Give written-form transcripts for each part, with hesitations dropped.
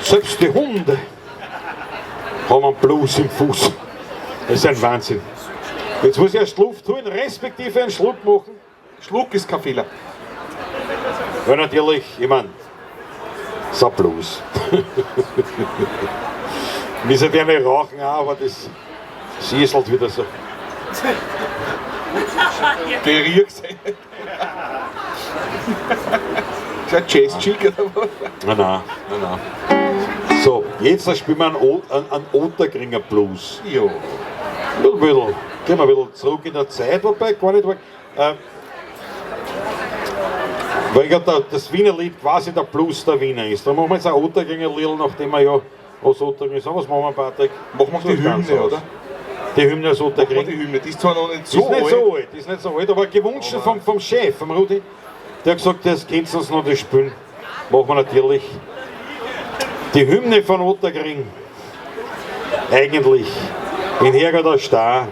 Selbst die Hunde haben einen Blues im Fuß. Das ist ein Wahnsinn. Jetzt muss ich erst Luft holen, respektive einen Schluck machen. Schluck ist kein Fehler. Weil natürlich, ich meine, so ein Blues. Wir sollten ja nicht rauchen, auch, aber das schießelt wieder so. Der riecht. Ist ein Jazz-Chick oder was? Nein, nein, nein, nein. So, jetzt spielen wir einen Ottakringer Blues. Ja. Ein bisschen, gehen wir ein bisschen zurück in der Zeit, wobei gar nicht. Weil ja das Wiener Lied quasi der Blues der Wiener ist. Da machen wir jetzt ein Ottakringer Lied, nachdem wir ja aus Ottakring sind. Was machen wir, Patrick? Machen wir die So ganz Hymne, aus. oder? Die Hymne aus Machen wir Ottakring. die Hymne. Die ist zwar noch nicht so Ist nicht alt. so alt, ist nicht so alt, aber gewünscht vom Chef, vom Rudi. Der hat gesagt, das könnt ihr uns noch nicht spielen. Machen wir natürlich. Die Hymne von Ottakring. Eigentlich. In Herrgott der Star.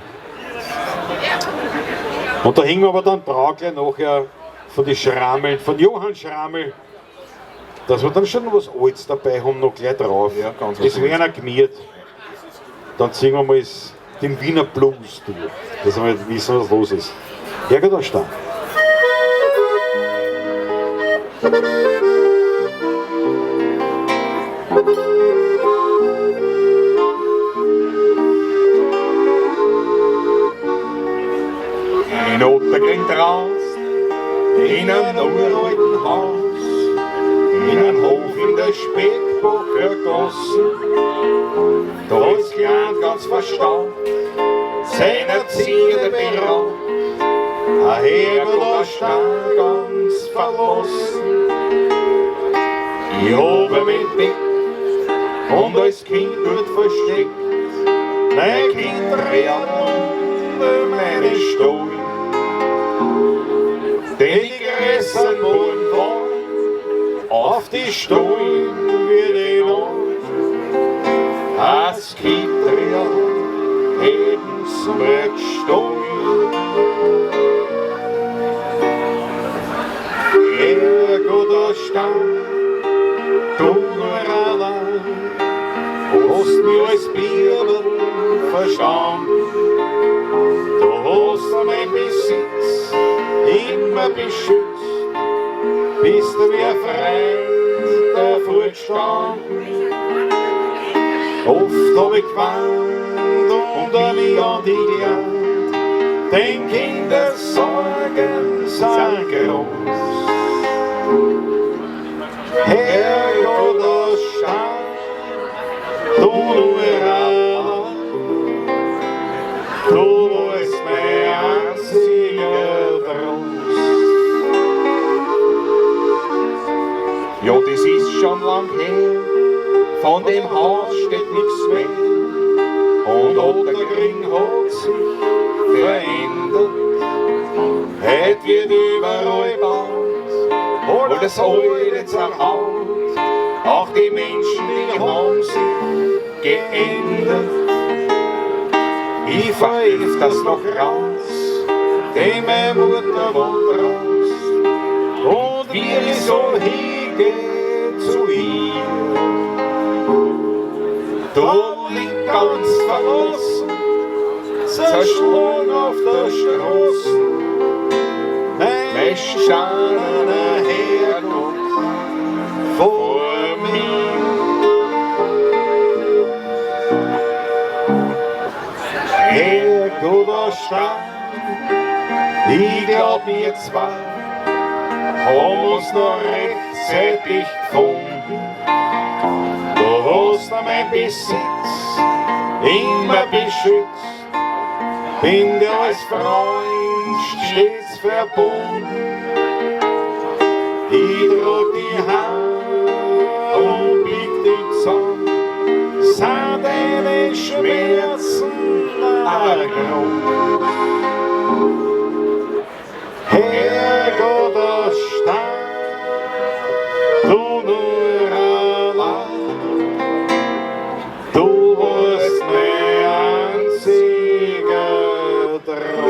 Und da hängen wir aber dann drauf gleich nachher von die Schrammeln, von Johann Schrammel, dass wir dann schon was Altes dabei haben, noch gleich drauf. Ja, ganz was Das wäre noch gemiert. Dann ziehen wir mal den Wiener Blues durch, dass wir wissen, was los ist. Herrgott der Star. In Ottakring draußen, in einem uralten Haus, in einem Hof in der Speckbacher Gasse. Da ist klein ganz verstaubt, seiner Zierde beraubt, ein Herrgott der Star ganz verlassen. Ich hab ihn entdeckt und als Kind dort versteckt, mein Kind rennt unter meine Stuhl. Denn die größeren Buben wollen auf die Stuhl wird ich noch. Als Kind rennt, hätten's mir gestohlen. Herrgott, der Stein, du nur allein, hast mich als Bibel verstanden. Du hast mein Besitz immer beschützt, bist du wie ein Freund davor gestanden. Oft hab ich geweint und an mich an dich gelernt, denn Kindersorgen sind groß. Herrgott, der Stein, du nur allein, du warst mein einziger Trost. Ja, das ist schon lang her, von dem Haus steht nix mehr. Und Ottakring hat sich verändert. Heut wird überall gebaut, alles Alte zerhaut. Auch die Menschen, die haben sich geändert. Ich fahr öfters noch raus, denn meine Mutter wohnt raus. Und wie ich so hingeh zu ihr, da liegt ganz verlassen, zerschlagen auf der Straße, mein steinerner Herrgott vor mir. Herrgott, der Stein, ich glaub, wir zwei haben uns noch rechtzeitig gefunden. Du hast mein Besitz immer beschützt, bin dir als Freund stets verbunden. Ich trag die Hand und blick dich zusammen, sind deine Schmerzen auch groß. Herrgott, der Stein, du nur allein, du warst mein einziger Trost.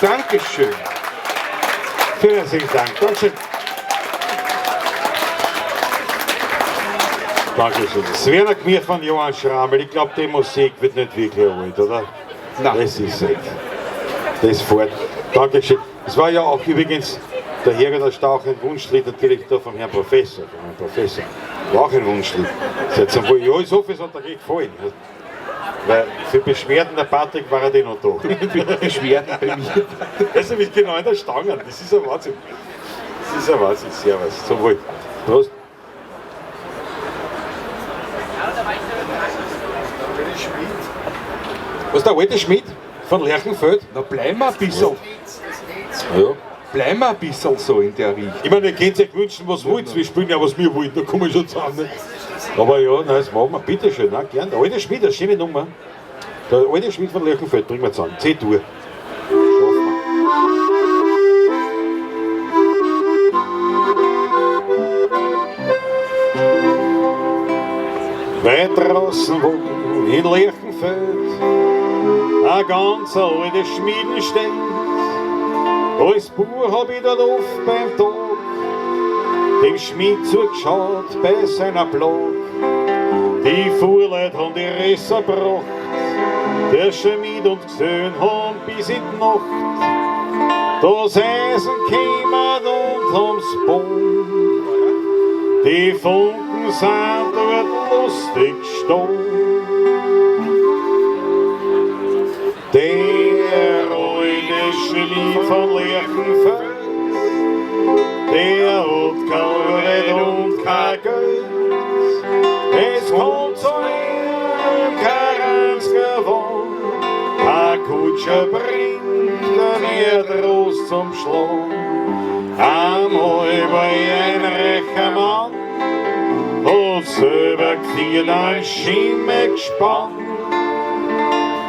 Dankeschön. Vielen herzlichen Dank. Dankeschön. Dankeschön. Sverner Gmir von Johann Schrammel. Ich glaube, die Musik wird nicht wirklich alt, oder? Nein. Das ist es. Das fährt. Dankeschön. Es war ja auch übrigens der Herr der Stauch ein Wunschlied natürlich da vom Herrn Professor. Vom Herrn Professor. War auch ein Wunschlied. Seit zum Wohl. Ja, ich hoffe, es hat euch gefallen. Weil für Beschwerden der Patrick war er eh noch da. Beschwerden bei mir. Also mit genau in der Stange. Das ist ein Wahnsinn. Das ist ein Wahnsinn. Servus. Zum Wohl. Prost. Was ist der alte Schmied von Lerchenfeld? Na, bleiben wir ein bisschen. Ja. Bleiben wir ein bisschen so in der Richtung. Ich meine, ihr könnt euch wünschen, was wollt. Wir spielen ja, was wir wollen. Da kommen wir schon zusammen. Nicht? Aber ja, nein, das machen wir. Bitte schön. Nein, gern. Der alte Schmied, eine schöne Nummer. Der alte Schmied von Lerchenfeld bringen wir zusammen. C-Dur. Schaffen wir. Weit draußen wo in Lerchenfeld ein ganz alte Schmieden steht. Als Bub hab ich dort oft beim Tag dem Schmied zugeschaut bei seiner Plag. Die Fuhrleut haben die Rösser gebracht, der Schmied und Gesellen haben bis in die Nacht das Eisen kämert und haben's Bogen. Die Funken sind dort lustig gestohlen. Der alte Schmied von Lerchenfeld, der hat kein Arbeit und kein Geld. Es kommt zu ihm kein einziger Wagen, kein Kutscher bringt er mehr Trost zum Schlagen. Einmal war ich ein reicher Mann, hat selber geführt ein Schimmel gespannt.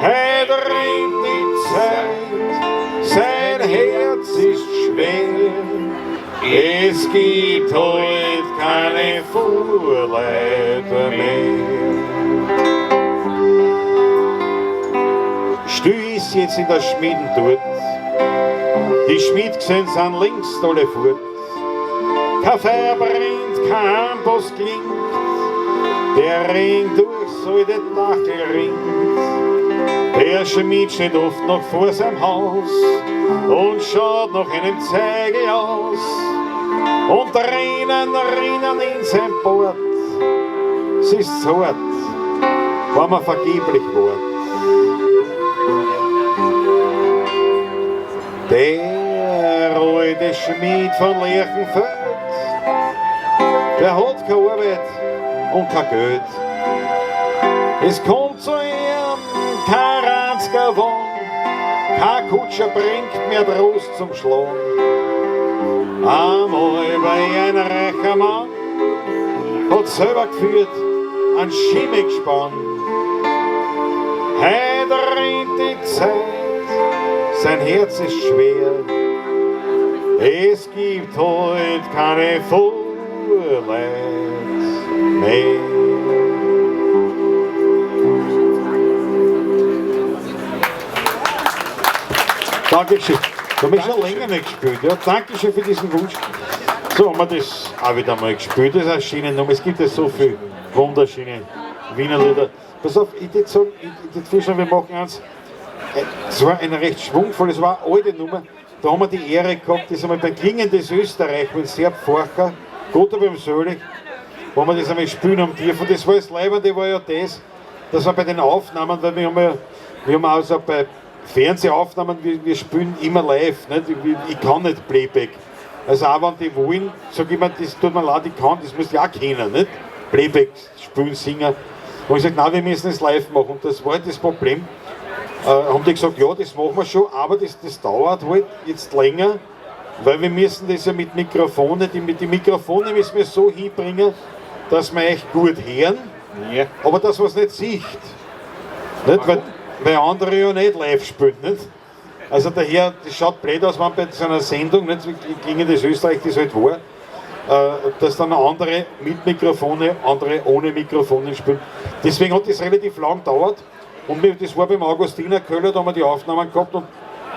Heut rennt die Zeit, sein Herz ist schwer. Es gibt heut keine Fuhrleute mehr. Still ist jetzt in der Schmieden dort. Die Schmiedgesellen sind längst alle fort. Kein Feuer brennt, kein Amboss klingt. Der Ring durchs alte Dachl rinnt. Der Schmied steht oft noch vor seinem Haus und schaut nach einem Zeigel aus. Und Tränen rinnen in sein Bord. Es ist zart, wenn man vergeblich ward. Der alte Schmied von Lerchenfeld, der hat keine Arbeit und kein Geld. Es kommt zu ihm kein einziger Wagen, kein Kutscher bringt mehr Trost zum Schlagen. Einmal war ein reicher Mann, hat selber geführt ein Schimmelspann. Heut rennt die Zeit, sein Herz ist schwer. Es gibt heut keine Fuhrleute mehr. Dankeschön. Da haben wir schon länger nicht gespielt. Ja, Dankeschön für diesen Wunsch. So haben wir das auch wieder mal gespielt. Das ist eine schöne Nummer. Es gibt ja so viele wunderschöne Wiener Lieder. Pass auf, ich würde sagen, ich würd vorschlagen, wir machen eins. Es war eine recht schwungvolle, es war eine alte Nummer. Da haben wir die Ehre gehabt, das einmal bei Klingendes Österreich mit Sepp Forcher, Gott hab ihm selig, wo wir das einmal spielen haben dürfen. Das war das Leibende, war ja das, dass wir bei den Aufnahmen, weil wir haben ja, wir haben auch so bei Fernsehaufnahmen, wir spielen immer live, nicht? Ich kann nicht Playback. Also auch wenn die wollen, sag ich immer, das tut mir leid, ich kann, das müsst ihr auch kennen, nicht? Playback spielen, singen. Und ich sag, nein, wir müssen es live machen. Und das war halt das Problem. Haben die gesagt, ja, das machen wir schon, aber das dauert halt jetzt länger, weil wir müssen das ja mit Mikrofone, die Mikrofone müssen wir so hinbringen, dass wir echt gut hören, Ja. aber dass man es nicht sieht. Nicht? Weil andere ja nicht live spielen. Nicht? Also daher, das schaut blöd aus, wenn bei so einer Sendung, nicht, wie Klingendes Österreich das halt war, dass dann andere mit Mikrofone, andere ohne Mikrofone spielen. Deswegen hat das relativ lang gedauert. Und das war beim Augustiner Köller, da haben wir die Aufnahmen gehabt und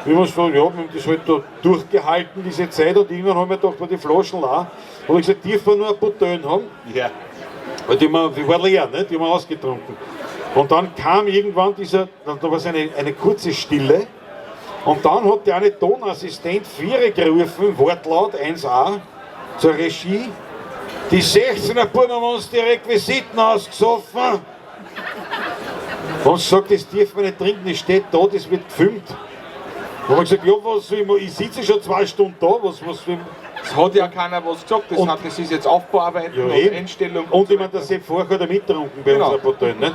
Wie man so, ja, wir haben das halt da durchgehalten, diese Zeit, und irgendwann haben wir gedacht, war die Flaschen leer. Und ich gesagt, dürfen wir nur ein Bouteille haben? Ja. Weil die, haben wir, die war leer, ne? Die haben wir ausgetrunken. Und dann kam irgendwann dieser, da war es eine kurze Stille. Und dann hat der eine Tonassistent Viere gerufen, Wortlaut 1a, zur Regie. Die 16er Buben haben uns die Requisiten ausgesoffen. Und sagt, das dürfen wir nicht trinken, das steht da, das wird gefilmt. Und haben wir gesagt, ja, was soll ich machen? Ich sitze schon 2 Stunden da, was soll ich machen? Es hat ja keiner was gesagt, das, Und hat, das ist jetzt Aufbauarbeiten Ja, und eben. Einstellung. Und ich meine, der Sepp Forch hat ja mitgetrunken bei Genau. unserer Partei. Ne?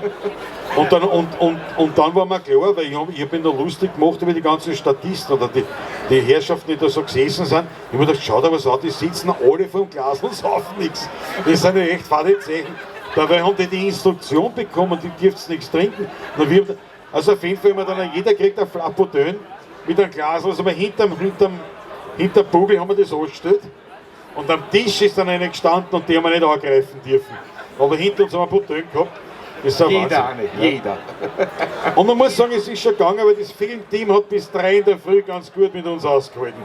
Und, dann, und dann war mir klar, weil ich hab mich noch lustig gemacht über die ganzen Statisten oder die Herrschaften, die da so gesessen sind. Ich hab mir gedacht, schau da was an, die sitzen alle vor dem Glas und saufen nichts. Das sind ja echt fade Zeichen. Dabei haben die die Instruktion bekommen, die dürft nichts trinken. Na, wir haben, also auf jeden Fall, haben wir dann, jeder kriegt ein Bouteille mit einem Glas, also hinterm Bugel haben wir das angestellt. Und am Tisch ist dann einer gestanden und die haben wir nicht angreifen dürfen. Aber hinter uns haben wir Bouteille gehabt. Das ist ein Jeder Wahnsinn. eine, jeder. Und man muss sagen, es ist schon gegangen, aber das Filmteam hat bis 3 in der Früh ganz gut mit uns ausgehalten.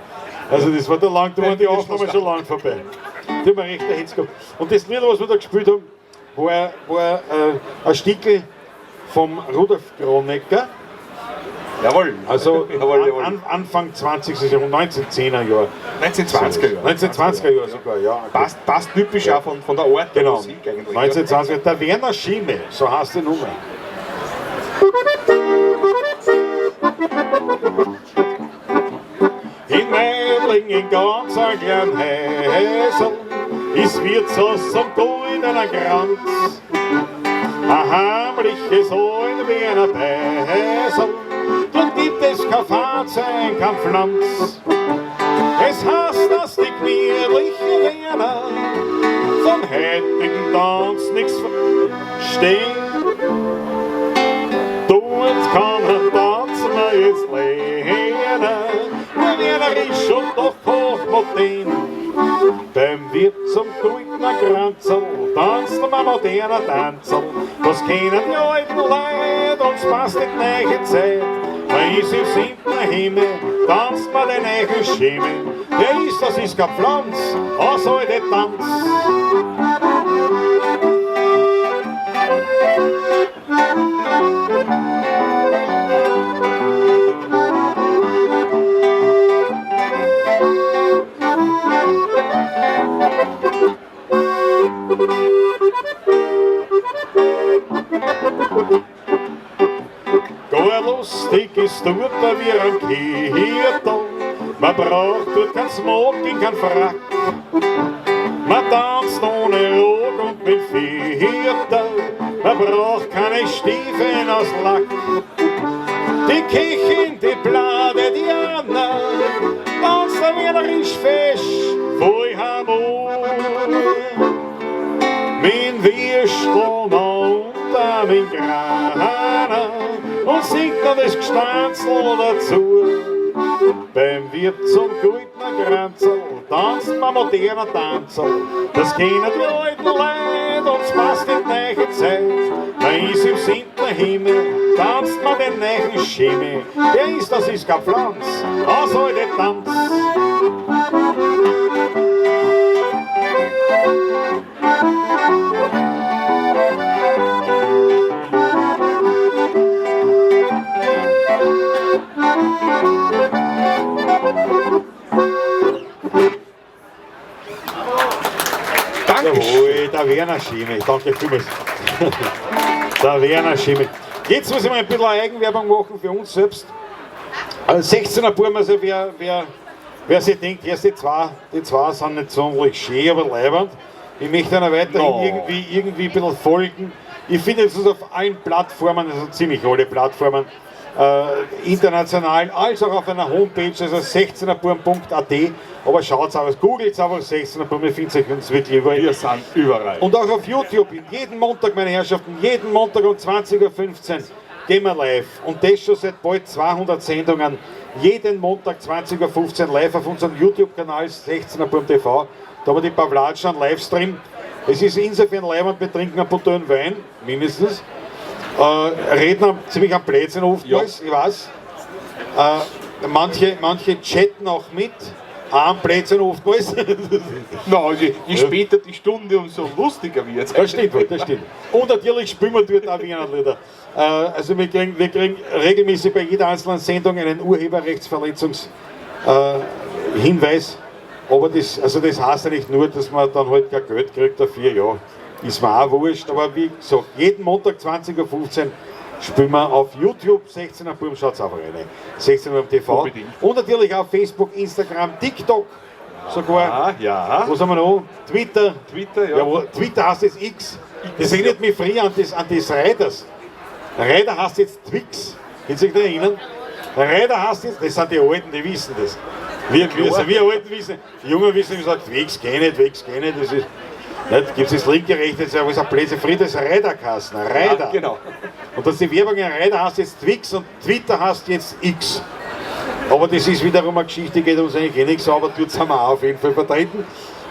Also das war da lang, da waren die Aufnahmen schon lang vorbei. Die haben wir recht erhitzt gehabt. Und das Lied, was wir da gespielt haben, war ein Stickel vom Rudolf Kronecker. Jawohl. Also Jawohl, jawohl. Anfang 20. Jahrhundert, 1910er Jahre. 1920er Jahre. 1920er Jahre sogar, ja. Passt typisch auch von der Art der Genau. Musik eigentlich. 1920er, der Werner Schieme, so heißt die Nummer. In Meidling, in ganz einem kleinen Häusl, ist Wirtshaus am goldenen Kranz. Ein heimliches alt Wiener Beisel, dort gibt es kein Fahrzeug, kein Pflanz. Es heißt, dass die gemütliche Wiener vom heutigen Tanz nix verstehen. Dort kann er tanzen wir jetzt lernen, nur Wienerisch und doch hochmodern. Beim Wirt zum goldenen Kranzl tanzt man moderner Tanzl. Das kennen die alten Leute, uns passt die neue Zeit. Man ist im siebten Himmel, tanzt man den neuen Schimmel. Der ist, das ist kein Pflanz, aus alte Tanz. Gar lustig ist dort wie am Kirtel. Man braucht dort kein Smoking, kein Frack. Man tanzt ohne Rock und mit Viertel. Man braucht keine Stiefeln aus Lack. Die Köchin, die Blade, die Anna, tanzt am wienerisch fesch, voll Harmonie. Min Würstel und min Grana und singt noch das Gstanzl dazu. Beim Wirt zum goldenen Kranzl tanzt man moderner Tanzl. Das kennen die alten Leute, uns passt die neue Zeit. Man ist im siebten Himmel, tanzt man den neuen Schimmel. Der ist, das ist kein Pflanz, aus alte Tanz. Dankeschön. Jawohl, der Werner Schimmel, danke vielmals. Der Werner Schimmel. Jetzt muss ich mal ein bisschen Eigenwerbung machen für uns selbst. Also 16er Buben, also wer sich denkt, erst die zwei sind nicht sonderlich schön, aber leibend. Ich möchte einer weiterhin No. irgendwie ein bisschen folgen. Ich finde es auf allen Plattformen, also ziemlich alle Plattformen, international, als auch auf einer Homepage, also sechzehner Buam punkt A T. Aber schaut's einfach, googelt einfach 16er Buam, ihr findet uns wirklich überall. Wir sind überall. Und auch auf YouTube, jeden Montag, meine Herrschaften, jeden Montag um 20:15 Uhr gehen wir live. Und das schon seit bald 200 Sendungen. Jeden Montag 20:15 Uhr live auf unserem YouTube-Kanal 16er Buam TV. Da haben wir die Pawlatschen einen Livestream. Es ist insofern leibend, wir trinken ein Buteau Wein, mindestens. Reden ziemlich am Blödsinn oftmals, ich weiß. Manche chatten auch mit. Am Plätzchen oftmals. Na, je später die Stunde, umso lustiger wird's. Das stimmt wohl, das stimmt. Und natürlich spielen wir dort auch Wiener Lieder. Also wir kriegen regelmäßig bei jeder einzelnen Sendung einen Urheberrechtsverletzungs-Hinweis. Aber das heißt ja nicht nur, dass man dann halt kein Geld kriegt dafür, ja, ist mir auch wurscht. Aber wie gesagt, jeden Montag 20:15 Uhr spielen wir auf YouTube, 16 Uhr, Buben, schaut's einfach rein. 16 Uhr am TV. Unbedingt. Und natürlich auf Facebook, Instagram, TikTok sogar. Ah, ja. Was haben wir noch? Twitter. Twitter, ja. Ja, wo, Twitter heißt jetzt X. Das erinnert mich früher an das Riders. Rider heißt jetzt Twix. Können Sie sich da erinnern? Rider heißt jetzt, das sind die Alten, die wissen das. Wir Alten wissen, die Jungen wissen, wie gesagt, Twix geh nicht, Twix geh nicht. Das ist, nicht, gibt's das linke, rechte, das ist ein Plätze, früher das Rider-Kasten, Rider. Ja, genau. Und dass die Werbung in Rider heißt jetzt Twix und Twitter heißt jetzt X. Aber das ist wiederum eine Geschichte, geht uns eigentlich eh nichts an, aber dort sind wir auch auf jeden Fall vertreten.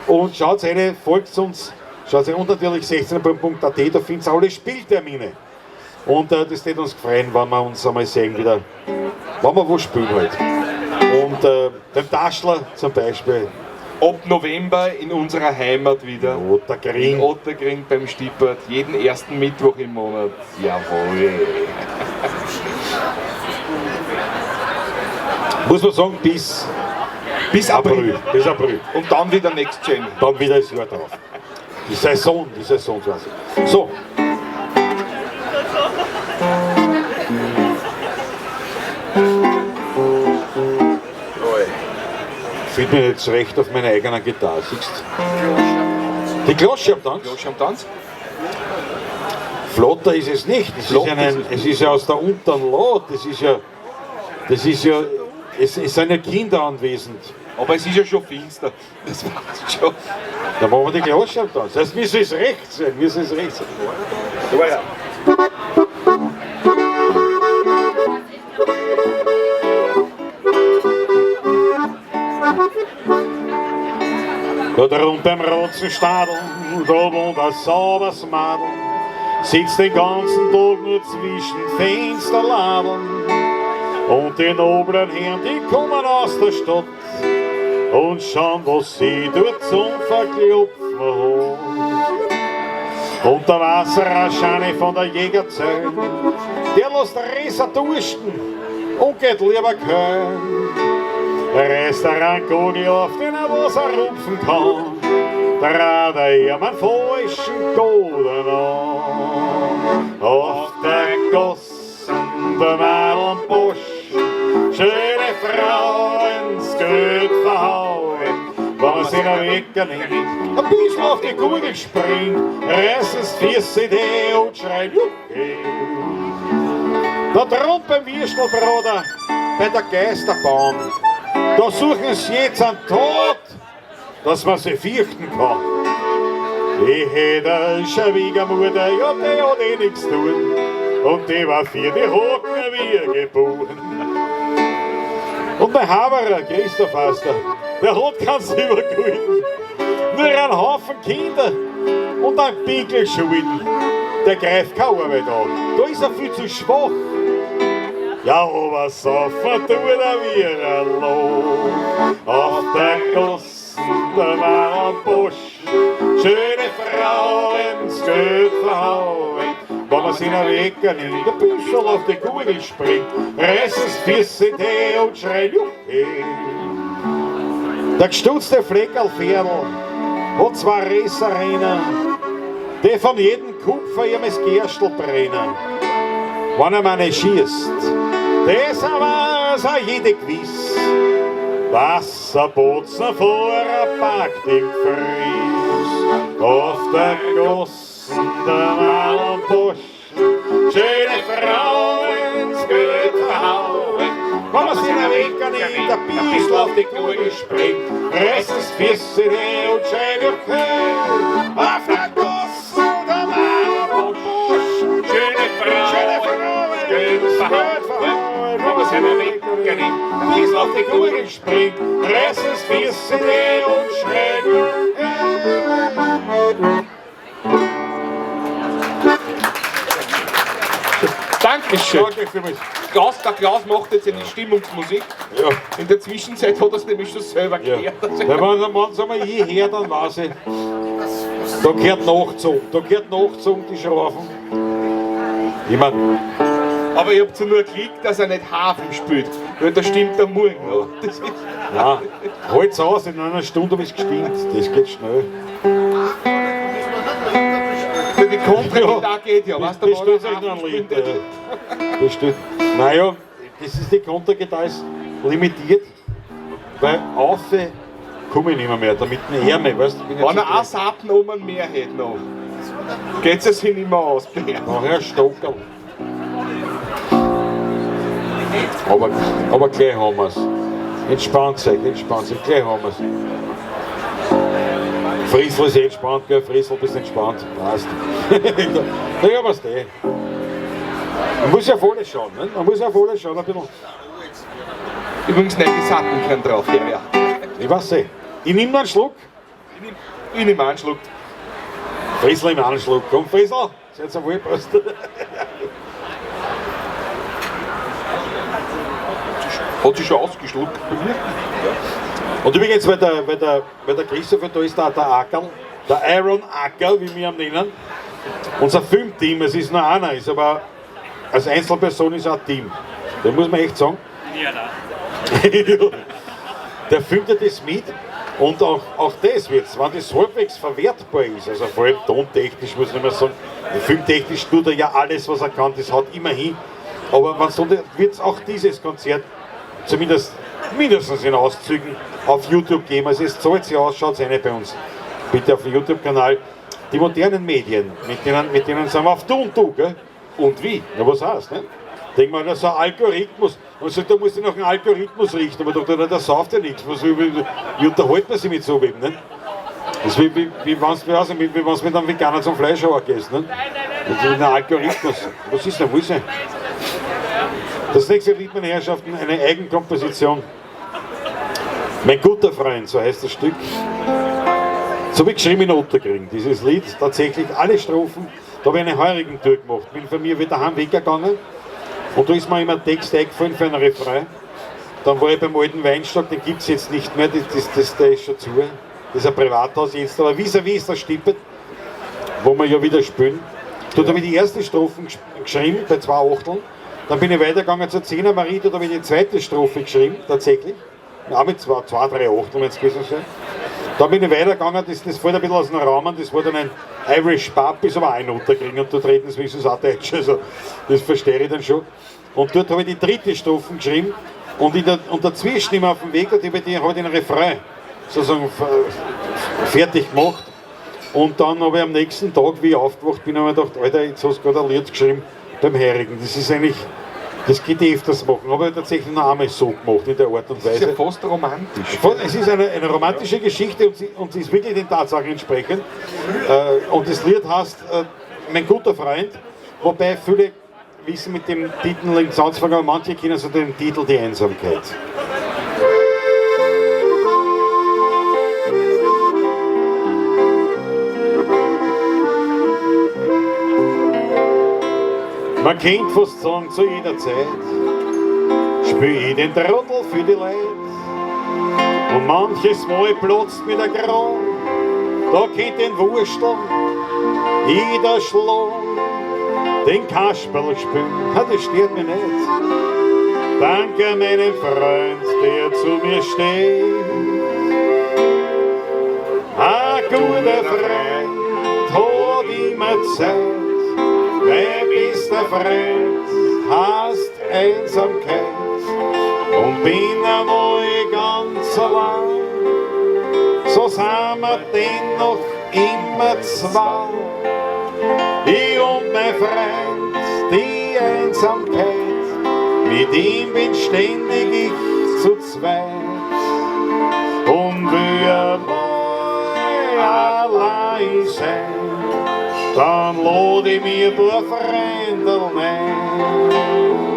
Und schaut rein, folgt uns, schaut rein, und natürlich sechzehn punkt A T, da findet ihr alle Spieltermine. Und das würde uns freuen, wenn wir uns einmal sehen wieder, wenn wir wo spielen halt. Und beim Taschler zum Beispiel. Ab November in unserer Heimat wieder. In Ottakring. In Ottakring beim Stippert, jeden ersten Mittwoch im Monat. Jawohl. Muss man sagen, bis Bis April. April. Bis April. Und dann wieder Next Gen. Dann wieder das Jahr drauf. Die Saison quasi. So. Finde mich nicht zurecht auf meiner eigenen Gitarre, siehst du? Die Glosche am Tanz? Glosche am Tanz? Flotter ist es nicht. Es Flotter ist es ist ja aus der unteren Lot. Das ist ja, das ist ja, es, es sind ja Kinder anwesend. Aber es ist ja schon finster. Das passt schon. Dann machen wir die Glosche am Tanz. Das heißt, mir soll es recht sein. Mir soll es recht sein. Ja. Da drunten beim Rotzenstadl, da wohnt ein sauberes Madel, sitzt den ganzen Tag nur zwischen Fensterladeln. Und die noblen Herren, die kommen aus der Stadt und schauen, was sie dort zum Verklopfen hat. Und der Wasserscheine von der Jägerzell, der lässt Resser dursten und geht lieber Köln. Reißt er einen Kugel auf, den er was er rupfen kann, dreht er ihm einen falschen Goden an. Auf der Gossen, der Madelnbusch, schöne Frauen, ins Geld verhauen, wenn man sich noch Wecker nimmt, ein bisschen auf die Kugel springt, reißt es Füße die und schreit, Jucke. Da drunten beim Würstelbruder, bei der Geisterbahn, da suchen sie jetzt einen Tod, dass man sie fürchten kann. Ich hätte eine Schwiegermutter, ja, die hat eh nix tun, und die war für die Hocken wie geboren. Und mein Haberer, Christoph heißt er, der hat keinen Silbergulden, nur einen Haufen Kinder und einen Pickel Schulden. Der greift keine Arbeit an, da ist er viel zu schwach. Ja, aber saufen tut er wie ein Loch. Auf der Gossen, der Marenbusch, schöne Frau ins Geld verhauen. Wenn man sich noch Wecker nimmt, der Büschel auf die Kugel springt, reißt es Füße die und schreit, Jucke. Der gestutzte Fleckerlferl hat zwei Resserrenner, die von jedem Kupfer ihm das Gerstl brennen. Wenn er mal nicht schießt, das aber sei jede gewiss, Wasserbozen vor er packt im Fries. Auf der Gossen, der Malenbusch, schöne Frau ins Geld verhauen. Wenn man sich noch Wecker nimmt, der Biesel auf die Kugel springt, reißt es Füße und schreit, okay. Auf der Gossen, der Malenbusch, schöne Frau, schöne Frau ins Geld verhauen. Wenn man sich noch Wecker nimmt, Biesel auf die Kugel springt, reißt es Füße und schreit, okay. Dankeschön. Danke vielmals. Klaus, der Klaus macht jetzt eine Stimmungsmusik. Ja. In der Zwischenzeit hat er es nämlich schon selber Ja. gehört. Weil wenn man je her, dann weiß ich, da gehört nachgezogen, da gehört nachgezogen, die Schrafen. Ich mein, Aber ich hab nur Glück, dass er nicht Hafen spielt, weil da stimmt der Morgen noch. Das ist nein, halt's aus, in einer Stunde hab ich's gestimmt, das geht schnell. die Kontragitarre geht ja, weißt du, Das wenn stellt er sich noch Hafen ein Lied. spielt, Das steht, naja, das ist die Kontergitarre ist limitiert, weil auf komme ich nicht mehr, damit den Ärmel, weißt du, bin Wenn jetzt er auch Saiten um ein Meer hätte noch, geht's es sich nicht mehr aus. Nachher Stockerl. Aber gleich haben wir's. Entspannt euch, entspannt euch, gleich haben wir's. Friesl ist eh entspannt, gell? Friesl, bist entspannt. Passt. Da haben wir's eh. Man muss ja auf alles schauen, ne? Man muss ja auf alles schauen, ein bisschen. Übrigens, nein, die Saiten können drauf, ja, ja. Ich weiß eh. Ich nehme noch einen Schluck. Ich nehme einen Schluck. Friesl im einen Schluck. Komm, Friesl, seid ihr wohl, passt. Hat sich schon ausgeschluckt bei mir. Und übrigens, weil der Christopher da ist, der Ackerl, der Aaron Acker, wie wir ihn nennen, unser Filmteam, es ist nur einer, ist aber als Einzelperson ist er ein Team. Da muss man echt sagen. Ja, da. Der filmt ja das mit und auch das wird, wenn das halbwegs verwertbar ist, also vor allem tontechnisch muss ich nicht mehr sagen, filmtechnisch tut er ja alles, was er kann, das haut immer hin. Aber wenn so wird es auch dieses Konzert zumindest mindestens in Auszügen auf YouTube geben. Also es zahlt sich aus, schaut rein bei uns. Bitte auf dem YouTube-Kanal. Die modernen Medien, mit denen sind wir auf Du und Du, gell? Und wie? Ja, was heißt, ne? Denk mal, das ist ein Algorithmus. Und sagt, da musst du noch einen Algorithmus richten. Aber doch, der sauft ja nichts. Wie unterhält man sich mit so wem, ne? Das ist wie wenn's, weiß nicht, wie wenn's mit einem Veganer zum Fleischhauer gehst, ne? Das ist ein Algorithmus. Was ist denn, wo ist er? Das nächste Lied, meine Herrschaften, eine Eigenkomposition. Mein guter Freund, so heißt das Stück. So habe ich geschrieben in Ottakring, dieses Lied, tatsächlich alle Strophen. Da habe ich eine Heurigen-Tour gemacht, bin von mir wieder heim weggegangen und da ist mir immer ein Text eingefallen für einen Refrain. Dann war ich beim alten Weinstock, den gibt's jetzt nicht mehr, der ist schon zu. Das ist ein Privathaus jetzt, aber vis-à-vis ist das Stippet, wo wir ja wieder spielen. Dort habe ich die erste Strophe geschrieben, bei 2 Achteln. Dann bin ich weitergegangen zur 10er Marie, dort habe ich die zweite Strophe geschrieben, tatsächlich. Auch mit 2, 3 Achteln, wenn's gewesen ist. Dann bin ich weitergegangen, das fällt ein bisschen aus dem Rahmen, das war dann ein Irish Pub, ist aber auch in Ottakring und dort reden sie wenigstens auch Deutsch, also das verstehe ich dann schon. Und dort habe ich die dritte Strophe geschrieben und, und dazwischen immer auf dem Weg, dort habe ich den Refrain sozusagen fertig gemacht. Und dann habe ich am nächsten Tag, wie ich aufgewacht bin, habe ich mir gedacht, Alter, jetzt hast du gerade ein Lied geschrieben beim Heurigen. Das ist eigentlich, das geht eh öfters machen, habe ich tatsächlich noch einmal so gemacht in der Art und Das ist ja Weise. fast romantisch. Es ist eine romantische Geschichte und sie ist wirklich den Tatsachen entsprechend. Und das Lied heißt Mein guter Freund, wobei viele wissen mit dem Titel nichts anzufangen, aber manche kennen so den Titel Die Einsamkeit. Man könnte fast sagen, zu jeder Zeit spiel ich den Trottel für die Leute. Und manches Mal platzt mir der Kran, da könnt den Wursteln jeder schlagen, den Kasperl spielen, ha, das stört mich nicht. Danke meinem Freund, der zu mir steht. Ein guter Freund hat immer Zeit, mein bester Freund heißt Einsamkeit. Und bin einmal ganz allein, so sind wir dennoch immer zwei. Ich und mein Freund, die Einsamkeit, mit ihm bin ständig ich zu zweit. Und will einmal allein sein, dann lad ich mir ein paar Freunde ein.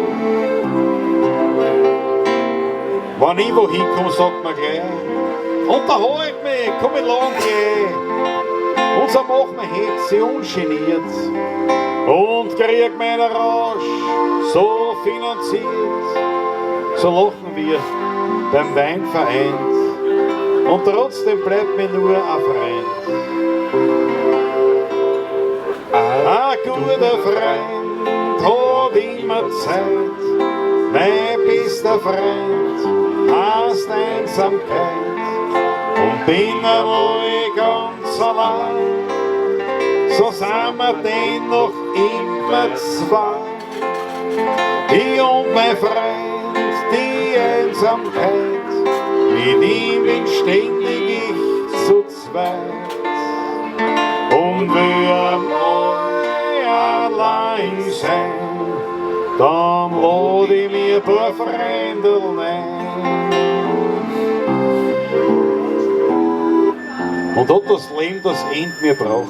Wenn ich wohin komm, sagt man gleich, unterhalt mich, komm in Land gleich. Und so machen wir Hetze ungeniert. Und krieg meinen Rausch so finanziert, so lachen wir beim Wein vereint. Und trotzdem bleibt mir nur ein Freund. Ein guter Freund hat immer Zeit, mein bester Freund heißt Einsamkeit. Und bin einmal ganz allein, so sind wir dennoch immer zwei. Ich und mein Freund, die Einsamkeit, mit ihm bin ständig ich zu zweit. Und will einmal allein sein, dann lad ich mir ein paar Freunde ein. Und hat das Leben das End mir braucht,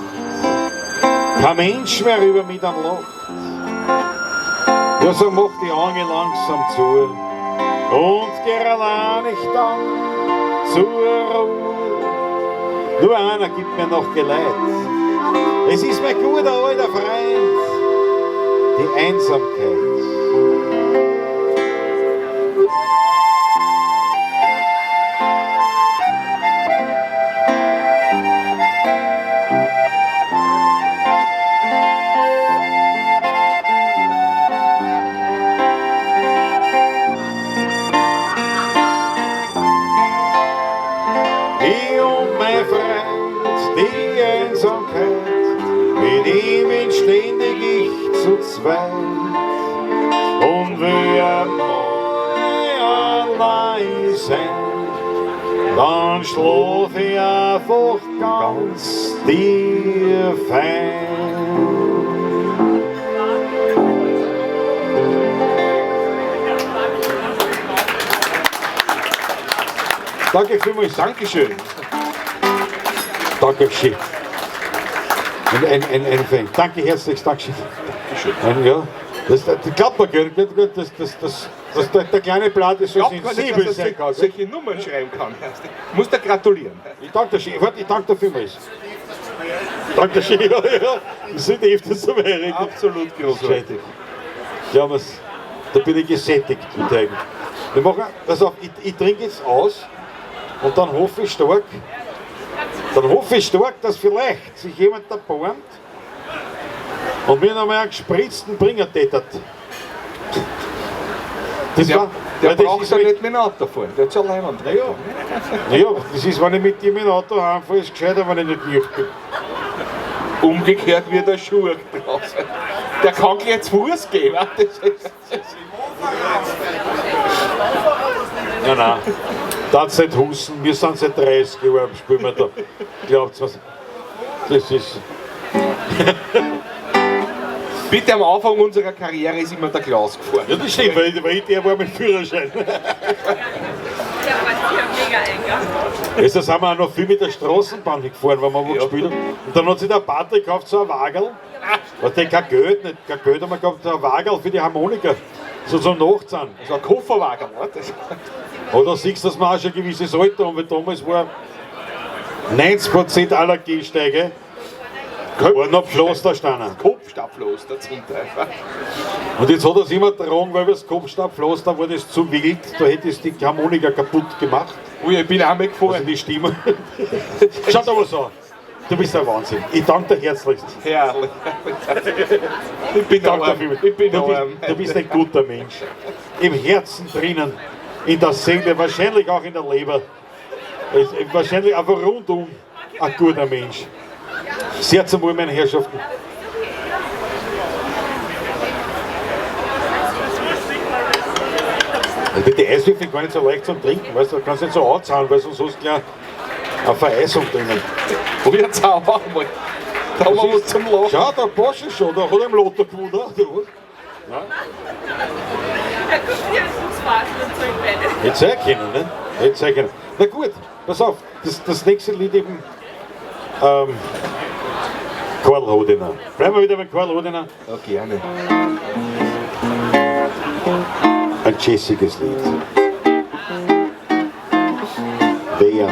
kein Mensch mehr über mich dann lacht. Ja, so macht die Augen langsam zu und geh allein ich dann zur Ruhe. Nur einer gibt mir noch Geleit. Es ist mein guter alter Freund, die Einsamkeit. Ich und mein Freund, die Einsamkeit, mit ihm bin ständig ich zu zweit. Und will einmal allein sein, dann schlaf ich einfach ganz tief ein. Danke vielmals. Dankeschön. Dankeschön. Ein Danke herzlich, Dankeschön. Dankeschön. Ja, das glaubt man gar nicht, dass der kleine Blatt so Glaubt man nicht, sensibel dass er sein kann. solche Nummern schreiben kann. Ich muss dir gratulieren. Ich danke dir schön. Warte, ich danke dir vielmals. Danke schön. Ja, ja. Das sind öfters so weit. Absolut großartig. Ja, was, da bin ich gesättigt mit dem. Wir machen, pass auf, ich trinke jetzt aus und dann hoffe ich stark, dass vielleicht sich jemand erbarmt und mir noch mal einen gespritzten Bringer tätert. Das Der, war, der weil das braucht ist ja mit- nicht mit dem Auto fahren, der hat schon allein. Naja, naja, das ist, wenn ich mit dir mit dem Auto heimfahre, ist gescheiter, wenn ich nicht nüchtern bin. Umgekehrt wird der Schuh draus. Der kann gleich zu Fuß gehen. Das ist, Nein, nein. Das seit Hussen, wir sind seit 30 Jahren, spielen wir da. Glaubt's was? Das ist. Bitte, am Anfang unserer Karriere ist immer der Klaus gefahren. Ja, das stimmt, weil ich der war mit Führerschein. Der war hier mega eng. Jetzt da sind wir auch noch viel mit der Straßenbahn gefahren, wenn wir wo gespielt haben. Und dann hat sich der Patrick gekauft, so ein Wagerl. Hat der kein Geld, nicht kein Geld haben wir gehabt, so ein Wagerl für die Harmonika. So zum Nachzahlen. So ein Kofferwagen, ne? Das Oder siehst du, dass wir auch schon ein gewisses Alter haben, weil damals war 90% aller Gehsteige waren noch Pflastersteine. Kopfsteinpflaster zum Teil. Und jetzt hat er es immer getragen, weil das Kopfsteinpflaster war das zu wild, da hätte es die Harmonika kaputt gemacht. Ui, ich bin einmal gefahren. Also die Stimme. Schaut aber so. Du bist ein Wahnsinn. Ich danke dir herzlichst. Herrlich. Ich bin Danke arm. vielmals. Ich bin Du bist, arm. du bist ein guter Mensch. Im Herzen drinnen, in der Seele, wahrscheinlich auch in der Leber. Wahrscheinlich einfach rundum ein guter Mensch. Sehr zum Wohl, meine Herrschaften. Also die Eiswürfel gar nicht so leicht zum Trinken, weißt du, du kannst nicht so anzahlen, weil sonst hast du gleich eine Vereisung drinnen. Oh, jetzt auch mal. Da haben wir was zum Lachen. Schau, da passt es schon, da hat er im Lotto gewonnen, oder was? Da guckt ihr Fußfahren und so im Bett. Hätte sein können, ne? Hätte sein können. Na gut, pass auf, das nächste Lied eben, Karl Hodener. Bleiben wir wieder bei Karl Hodener. Ja, gerne. Ein jazziges Lied. Wer?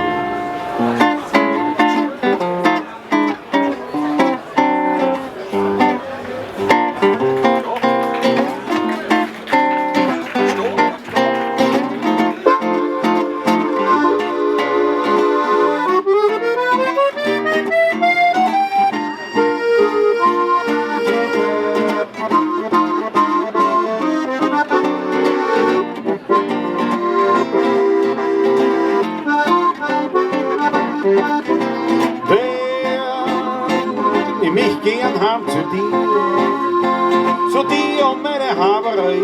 dir, zu dir und meine Haberei.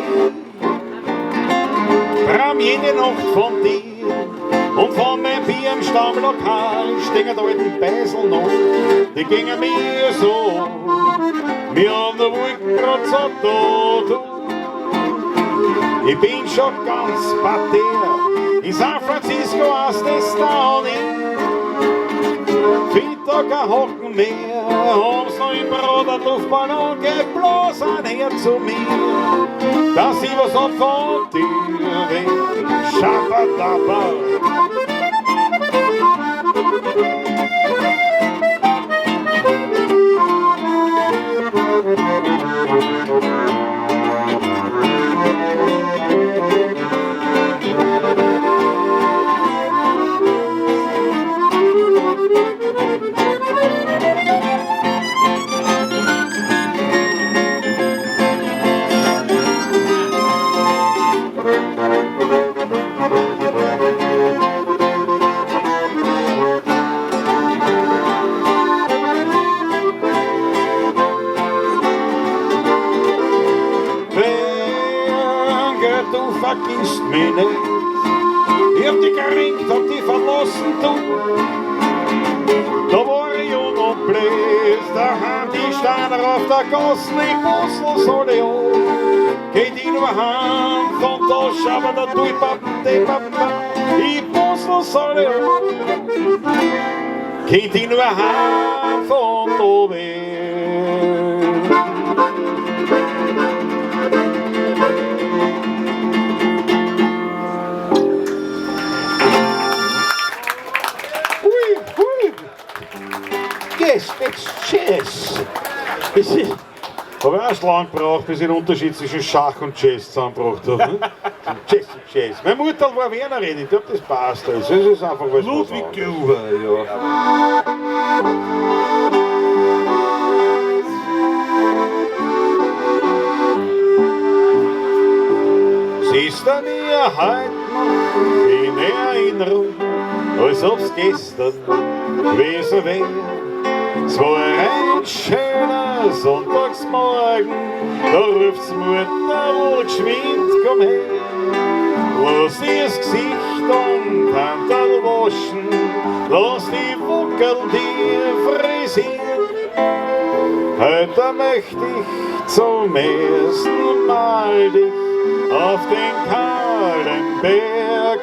Traum jede Nacht von dir und von meinem Bier im Stammlokal stehen da alten Beisel noch, die gingen mir so, mir an der Wolken grad so da, du. Ich bin schon ganz parterre, in San Francisco hast es da nicht. Find da kein Hocken mehr, haben's noch im Brot ein Luftballon geblasen her zu mir, dass ich was hab von dir will. Schabberdabba. Du vergisst mich nicht. Ich hab dich geringt, hab dich verlassen, du. Da war ich jung und blöd, da haben die Steine auf der Gasse, ich Basel soll ich an. Geht ich nur heim von da, schau da du, pap, de, pap, pap. Ich Basel soll ich an. Geht ich nur heim von da weg. Yes, it's Chess. Ich habe erst lang gebraucht, bis ich den Unterschied zwischen Schach und Chess zusammengebracht habe. Ne? Chess und Chess. Meine Mutter war Wienerin, ich glaube, das passt. Das ist einfach was Ludwig Gruber, ja. Siehst du mir heute noch in Erinnerung, als ob's gestern gewesen wär. Es war ein schöner Sonntagsmorgen, da ruft's Mutter geschwind, komm her. Lass dir das Gesicht und Handel waschen, lass die Wuckel dir frisieren. Heute möchte ich zum ersten Mal dich auf den kahlen Berg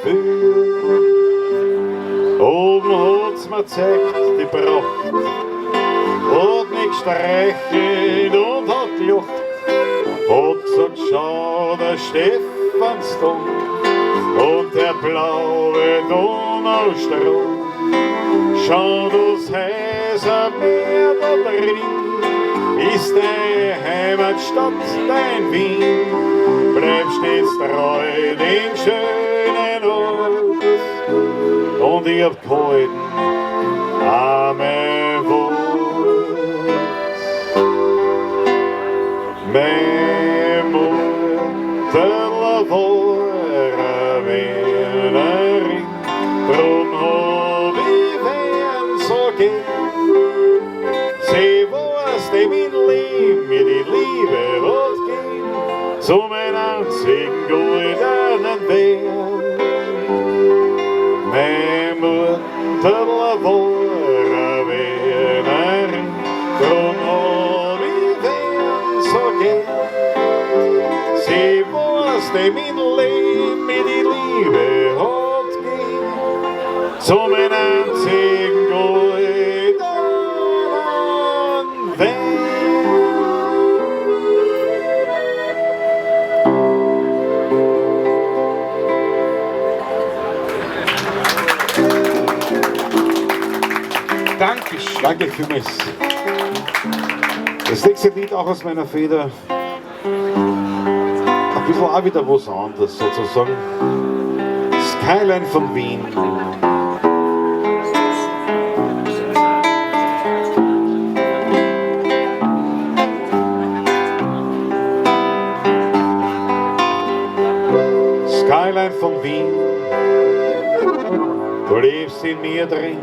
führen. Oben hat's mir gezeigt die Pracht, hat mich gestreichelt und hat gelacht, hat gesagt, schau, der Stephansdom und der blaue Donaustrom. Schau, das heiße Meer da drin ist deine Heimatstadt, dein Wien. Bleib stets treu dem schönen Ort und ich hab gehalten an mein Wort. Meine Mutter war eine Wienerin, drum hab ich Wien so gern. Sie weiß, die mein Leben mir die Liebe hat gegeben, zu mein einzigen goldenen Wert. Meine Mutter war eine Wienerin, drum hab ich Wien so gern. Sie weiß, die mein Leben mir die Liebe hat gegeben, zu mein einzigen goldenen Wert. Dankeschön. Danke vielmals. Das nächste Lied auch aus meiner Feder. Ein bisschen auch wieder was anderes sozusagen. Skyline von Wien. Skyline von Wien, du lebst in mir drin.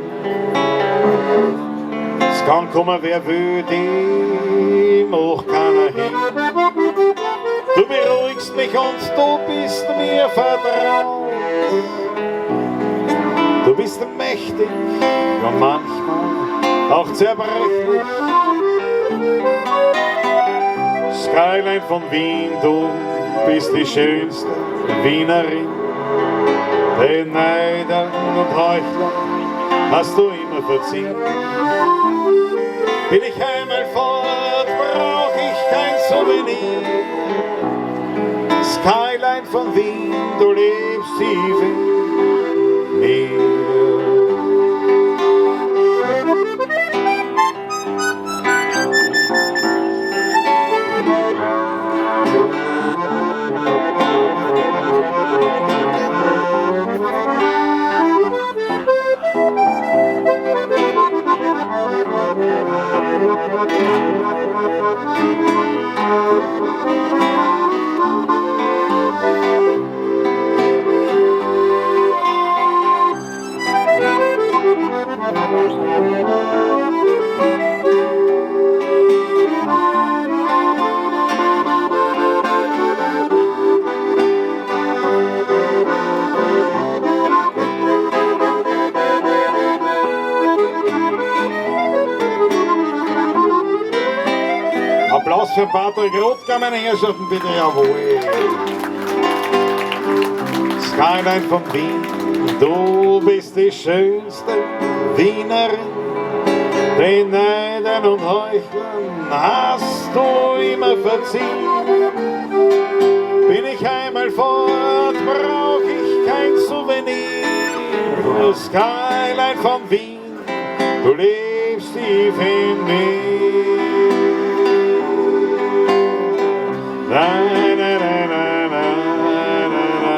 kann kommen, wer will, die macht keiner hin. Du beruhigst mich und du bist mir vertraut. Du bist mächtig und manchmal auch zerbrechlich. Skyline von Wien, du bist die schönste Wienerin. Den Neidern und Heuchlern hast du immer verziehen. Bin ich einmal fort, brauch ich kein Souvenir. Skyline von Wien, du lebst tief in mir. Applaus für Patrick Rothgar, meine Herrschaften, bitte, jawohl. Skyline von Wien, du bist die schönste Wienerin. Den Neidern und Heuchlern hast du immer verziehen. Bin ich einmal fort, brauch ich kein Souvenir. Skyline von Wien, du lebst tief in mir. Na, na, na, na, na, na, na, na, na.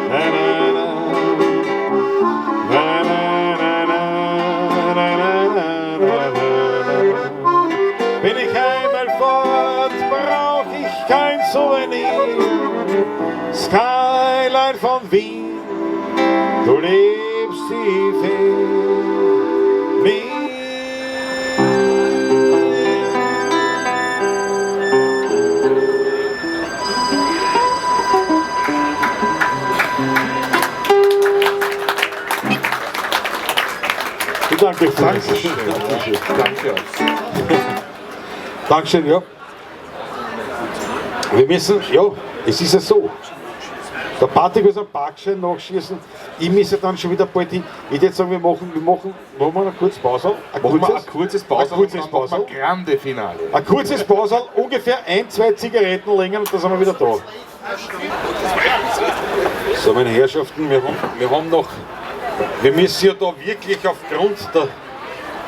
Na, na, na, na, na, na, na, na, na. Bin ich einmal fort, brauch ich kein Souvenir. Skyline von Wien, du lebst tief in mir. Danke. Dankeschön. Danke. Dankeschön, ja. Wir müssen, ja, es ist ja so. Der Patrick will einen Parkschein nachschießen. Ich muss ja dann schon wieder bald hin. Ich würde jetzt sagen, wir machen wir eine kurze Pause. Ein kurzes Pause. Ein kurzes Pause. Grande Finale. Ein kurzes Pause, ungefähr 1, 2 Zigaretten länger und dann sind wir wieder da. So, meine Herrschaften, wir haben noch. Wir müssen ja da wirklich aufgrund der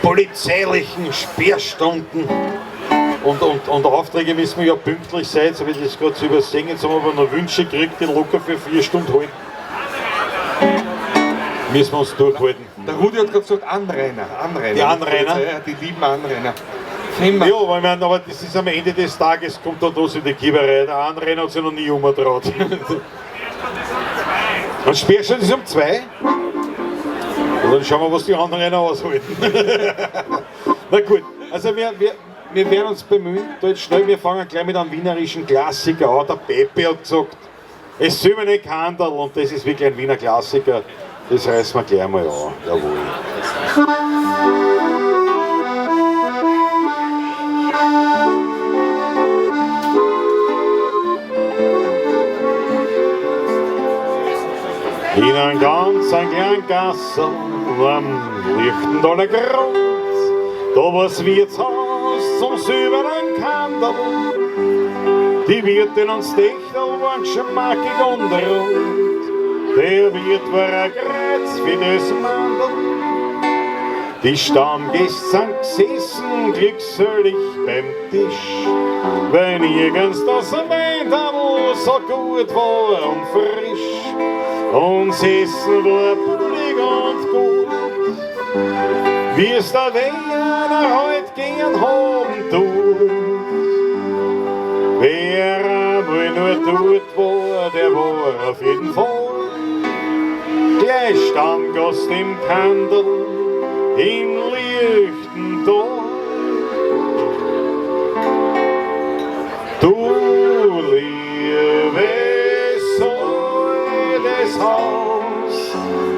polizeilichen Sperrstunden und Aufträge müssen wir ja pünktlich sein. Jetzt habe ich das gerade zu übersehen. Jetzt haben wir aber noch Wünsche gekriegt, die locker für 4 Stunden halten. Müssen wir uns durchhalten. Der Rudi hat gerade gesagt, Anrainer. Die Anrainer? Die lieben Anrainer. Ja, weil ich meine, aber das ist am Ende des Tages, kommt da trotzdem die Kieberei. Der Anrainer hat sich noch nie umgetraut. Und Sperrstunde ist um 2. Und dann schauen wir, was die anderen aushalten. Na gut, also wir werden uns bemühen, da jetzt schnell, wir fangen gleich mit einem wienerischen Klassiker an. Der Pepe hat gesagt, es soll mir nicht handeln, und das ist wirklich ein Wiener Klassiker. Das reißen wir gleich mal an. Jawohl. In einem ganz kleinen Gassel am Lichtendaler Grund, da war's Wirtshaus zum silbernen Kandel. Die Wirtin und Stechtel waren geschmackig und rund, der Wirt war ein Kreuz für das Mandel. Die Stammgäste sind gesessen, glückselig beim Tisch, weil nirgends das Weindal so gut war und frisch. Und das Essen war billig und gut, wie es der Wiener heut gern haben tut. Wer einmal nur dort war, der war auf jeden Fall gleich Stammgast im Kandel, im Lichtental. Tag. Du liebe Säule des Haus,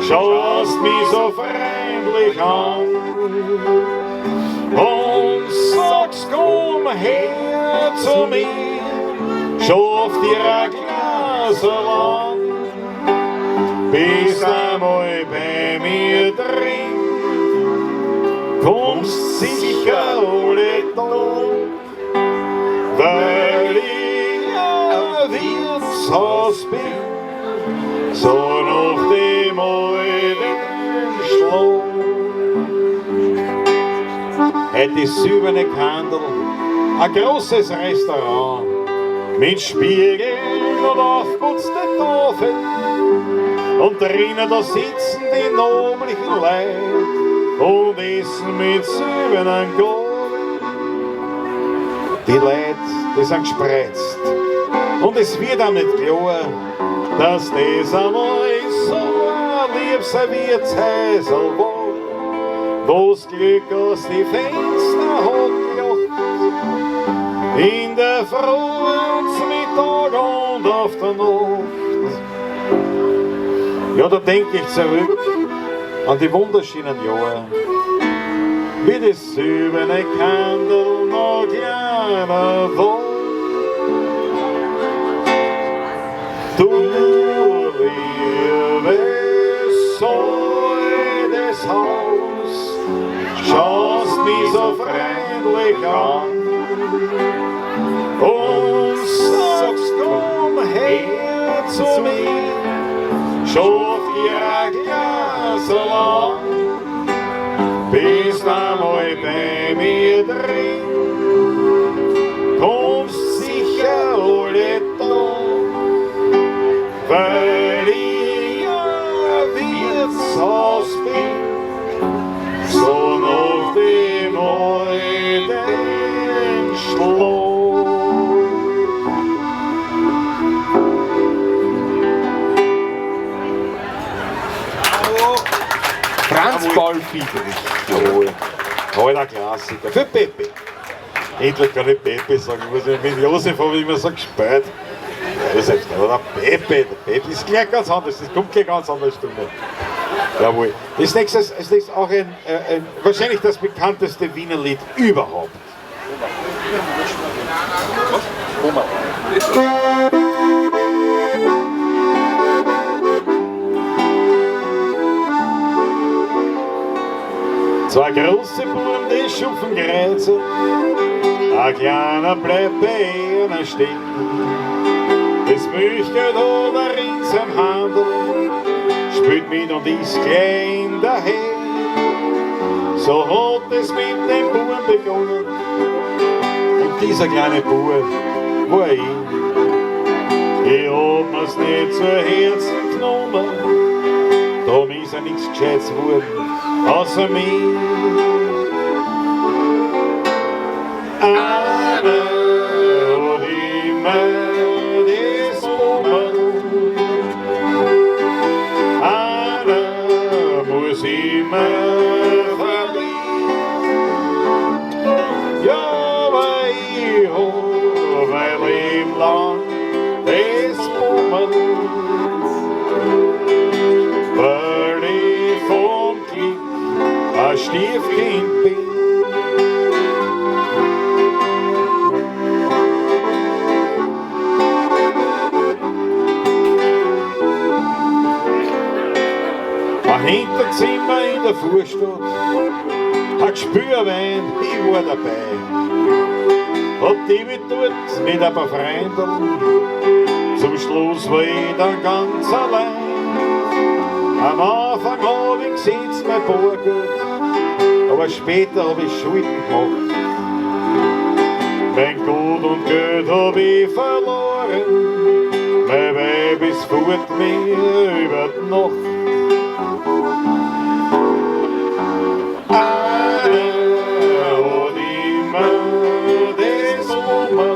schaust mich so freundlich an und sagst, komm her zu mir, schaff dir ein Glas an, bist einmal bei mir drin, kommst sicher alle Tag, weil ich ein Wirtshaus bin, so nach dem alten Schlag. Heute ist silberne Kandel, ein großes Restaurant, mit Spiegel und aufgeputzte Tafel. Und drinnen da sitzen die noblichen Leute und essen mit silbernen Gabeln. Die Leute, die sind gespreizt. Und es wird auch nicht klar, dass das einmal so ein liebes Wirtshäusl war, wo's Glück aus die Fenster hat gelacht. In der Früh und zum Mittag und auf der Nacht. Ja, da denk ich zurück an die wunderschönen Jahre, wie das silberne Kandel noch kleiner war. Du liebe Säule des Haus, schaust mich so freundlich an und sagst, komm her zu mir, schaff dir ein Glas an, bist einmal bei mir drin, kommst sicher alle Tag, weil ich ein Wirtshaus bin, so nach dem alten Schlag. Franz Paul Fiedrich. Jawohl, alter Klassiker. Für Pepe. Endlich kann ich Pepe sagen. Ich muss mit Josef habe ich immer so gespielt. Josef, aber der Pepe ist gleich ganz anders. Das kommt gleich ganz anders Stimme. Jawohl. Das nächste ist auch ein, wahrscheinlich das bekannteste Wiener Lied überhaupt. Zwei große Buben, die schupfen Gräser, ein kleiner bleibt bei einer stehen. Das Milchgeld hat er in seinem Handel, spielt mit und ist klein daher. So hat es mit dem Buben begonnen, und dieser kleine Bub war ich. Ich hab mir's nicht zu Herzen genommen, drum ist er nix Gescheites geworden, außer mir. Einer hat immer das Bummel, einer muss immer verlieren. Ja, aber ich hab mein Leben lang das Bummel, weil ich vom Glück ein Stiefkind bin. Ein Hinterzimmer in der Vorstadt, ein Gespürwein, ich war dabei. Hab die mit dort mit ein paar Freunden, zum Schluss war ich dann ganz allein. Am Anfang hab ich gesetzt mein Bargeld, aber später hab ich Schulden gemacht. Mein Gut und Geld hab ich verloren, mein Weib ist fort mir über die Nacht. Einer hat immer das Bummel,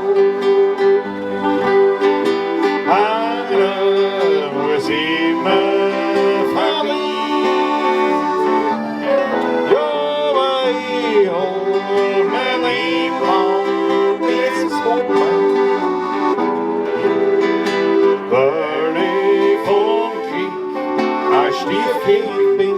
einer muss immer verlieren. Ja, aber ich hab Stiefkind bin.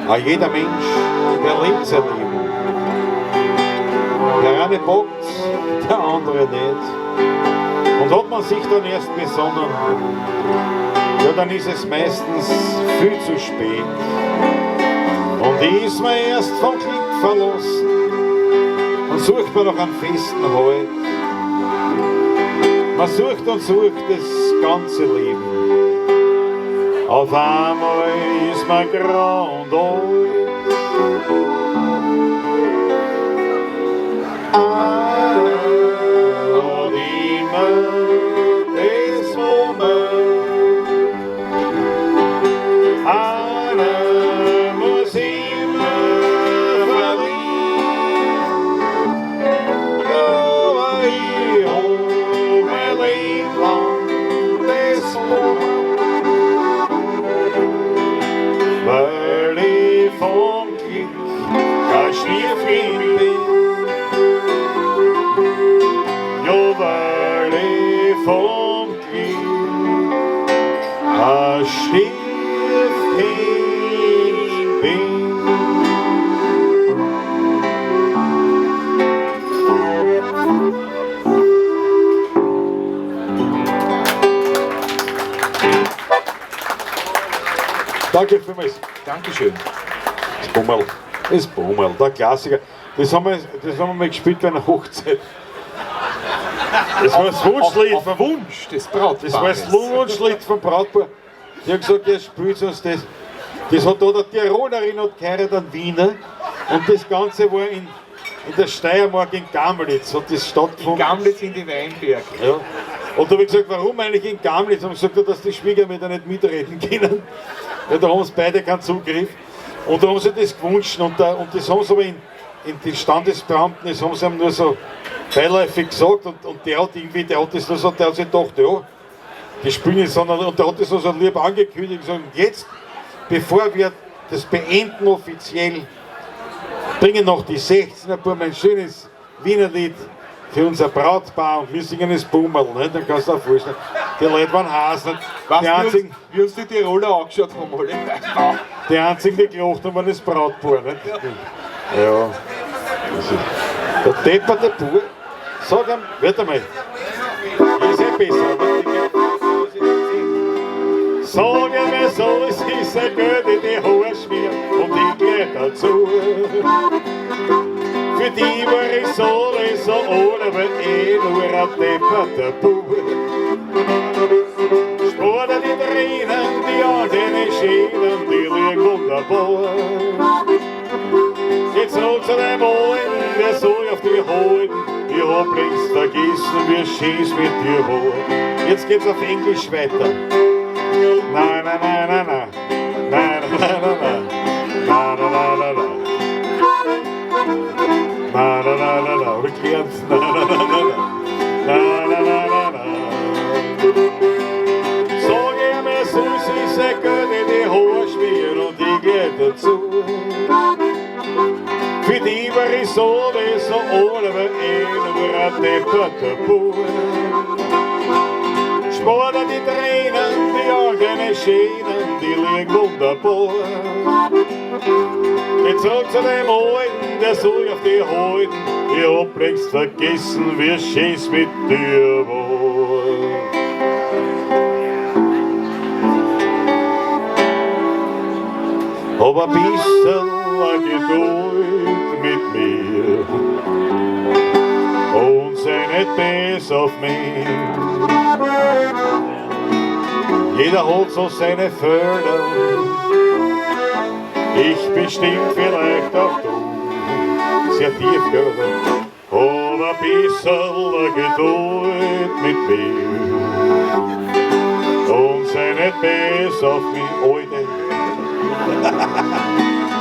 Aber jeder Mensch, der lebt sein Leben. Der eine bockt, der andere nicht. Und hat man sich dann erst besonnen, ja, dann ist es meistens viel zu spät. Und ist man erst vom Glück verlassen und sucht man noch einen festen Halt. Man sucht und sucht das ganze Leben. Auf einmal ist man grau und alt. Einer hat immer das Moment. Einer muss immer verlieren. Aber ich hab mein Leben lang das Moment, weil ich vom Glück kein Stiefkind bin. Ja, weil ich vom Glück ein Stiefkind bin. Danke vielmals. Dankeschön. Das Bummerl, das Bummerl, der Klassiker. Das haben wir mal gespielt bei einer Hochzeit. Das war das Wunschlied Auf vom Wunsch des Brautpaares. Das war das Wunschlied vom Brautpaar. Die haben gesagt, er spielt uns das. Das hat da der Tirolerin und geheiratet einen Wiener. Und das Ganze war in der Steiermark in Gamlitz, hat das stattgefunden. In Gamlitz in die Weinberge. Ja. Und da habe ich gesagt, warum eigentlich in Gamlitz? Haben sie gesagt, dass die Schwiegermütter nicht mitreden können. Ja, da haben sie beide keinen Zugriff. Und da haben sie das gewünscht. Und das haben sie aber in den Standesbeamten, das haben sie ihm nur so beiläufig gesagt. Und der hat irgendwie, der hat das nur so, der hat sich gedacht, ja, die spielen jetzt, sondern, und der hat das nur so lieb angekündigt und gesagt, jetzt, bevor wir das beenden offiziell, bringen noch die 16er Buben ein schönes Wienerlied für unser Brautpaar und wir singen das Bummerl, ne? Dann kannst du dir vorstellen, die Leute waren Hasen. Weißt Die du, einzigen, wie uns die Tiroler angeschaut haben, alle. die einzigen, die gelacht haben, waren das Brautpaar. Ne? Ja. Das ist der depperte Bub, sag ihm, warte mal, ist eh besser. Sag ihm, er soll sich sein Geld in die Haare schmieren und ich gleich dazu. Für die war ich so, so ohne, aber eh nur ein depperter Bub. Spar dir die Tränen, die an deine Schienen, die liegen wunderbar. Jetzt sag zu deinem Alten, der soll auf dich halten, ich hab längst vergessen, wie schön's mit dir war. Jetzt geht's auf Englisch weiter. Na, na, na, na, na. Na, na, na, na, na. Na, na, na, na, na. Na, na, na, na, na. Hab ich gelernt. Na, na, na, na, na. Na, na, na, na, na. Sag ihm, er soll sich sein Geld in die Haare schmieren und ich geh dazu. Für die war ich so, wie so ohne, aber eh nur ein depperter Bub. Spar dir die Tränen, die Augen Schienen, die liegen wunderbar. Geh zurück zu dem Alten, der soll auf dich halten. Ich hab längst vergessen, wie schön's mit dir war. Aber ein bisschen Geduld mit mir und sei nicht bös auf mich. Jeder hat so seine Fehler, ich bestimmt vielleicht auch du. Sehr tief, gell? Aber ein bisschen Geduld mit mir und sei nicht bös auf mich, Alte.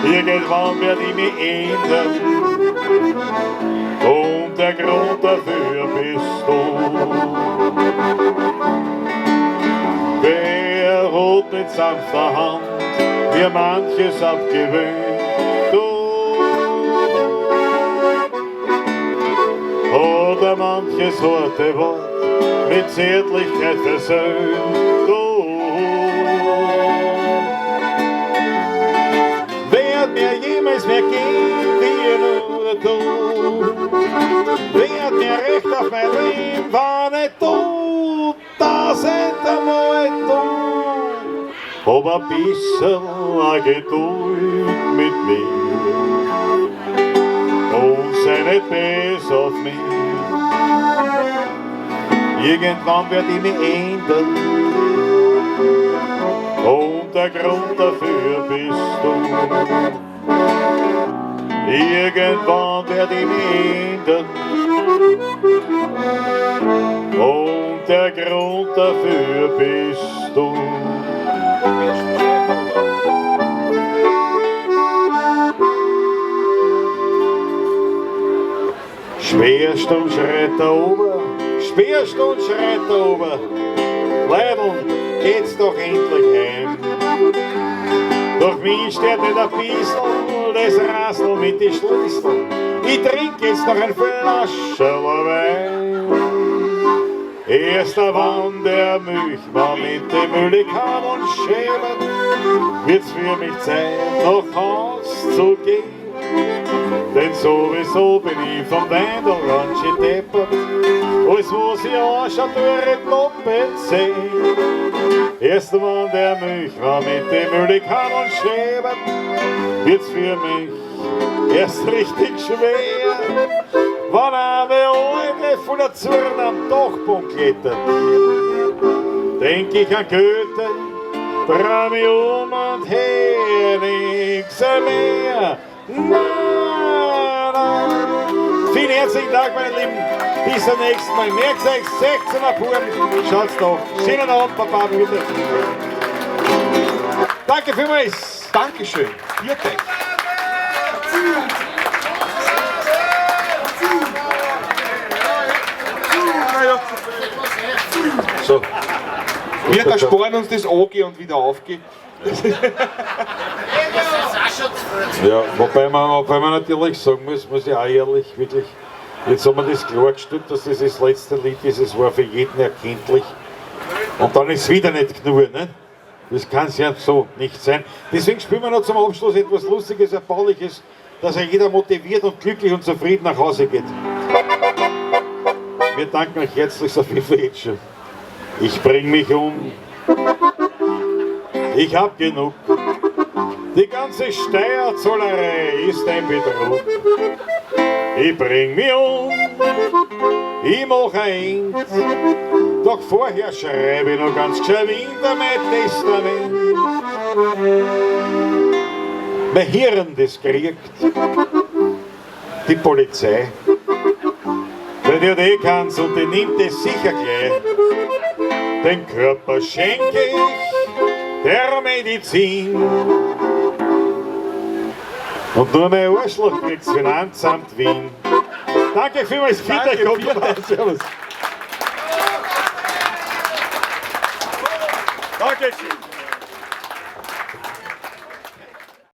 Irgendwann werd ich mich ändern und der Grund dafür bist du. Wer hat mit sanfter Hand mir manches abgewöhnt? Du. Und manches harte Wort mit Zärtlichkeit versöhnt. Du werd mir jemals mehr gehen wie nur du. Werd mir recht auf mein Leben, war nicht du, das einmal du. Hab ein bisschen Geduld mit mir und sei nicht bös auf mich. Irgendwann werd ich mich ändern und der Grund dafür bist du. Irgendwann werd ich mich ändern und der Grund dafür bist du. Schwerstund schreit da oben, Schwerstund schreit da oben. Leideln, geht's doch endlich heim. Doch mich stört nicht ein bissl das Rassel mit die Schlüssel. Ich trink jetzt noch ein Flascherl Wein. Erst wann der Milchmann mit dem Müllikam und schäbert, wird's für mich Zeit, nach Haus zu gehen. Denn sowieso bin ich vom Wein der Ranchi deppert. Alles was ich anschaue, tue ich doppelt sehen. Erst wann der Milchmann mit dem Müllikam und schäbert, wird's für mich erst richtig schwer. Wann eine Alte voller Zurn am Dachboden klettert, denk ich an Goethe, dreh mich um und her nix mehr. Na, na. Vielen herzlichen Dank, meine Lieben. Bis zum nächsten Mal. Merkt euch, 16 Uhr Buben. Schaut's doch. Schönen Abend, Papa, bitte. Danke vielmals. Dankeschön. Vierte. So. Wir ersparen uns das Angehen und wieder aufgehen. Ja, wobei man natürlich sagen muss, muss ich auch ehrlich, wirklich, jetzt haben wir das klargestellt, dass das das letzte Lied ist, es war für jeden erkenntlich. Und dann ist es wieder nicht genug, ne? Das kann es ja so nicht sein. Deswegen spielen wir noch zum Abschluss etwas Lustiges, Erbauliches, dass ja jeder motiviert und glücklich und zufrieden nach Hause geht. Wir danken euch herzlich so viel für jetzt schon. Ich bring mich um. Ich hab genug. Die ganze Steuerzahlerei ist ein Betrug. Ich bring mich um, ich mach ein End. Doch vorher schreibe ich noch ganz geschwind mein Testament. Mein Hirn, das kriegt die Polizei. Weil die hat eh keins und die nimmt es sicher gleich. Den Körper schenke ich der Medizin. Und nur mein Arschloch kriegt's Finanzamt Wien. Danke vielmals, Peter. Danke, Servus. Dankeschön.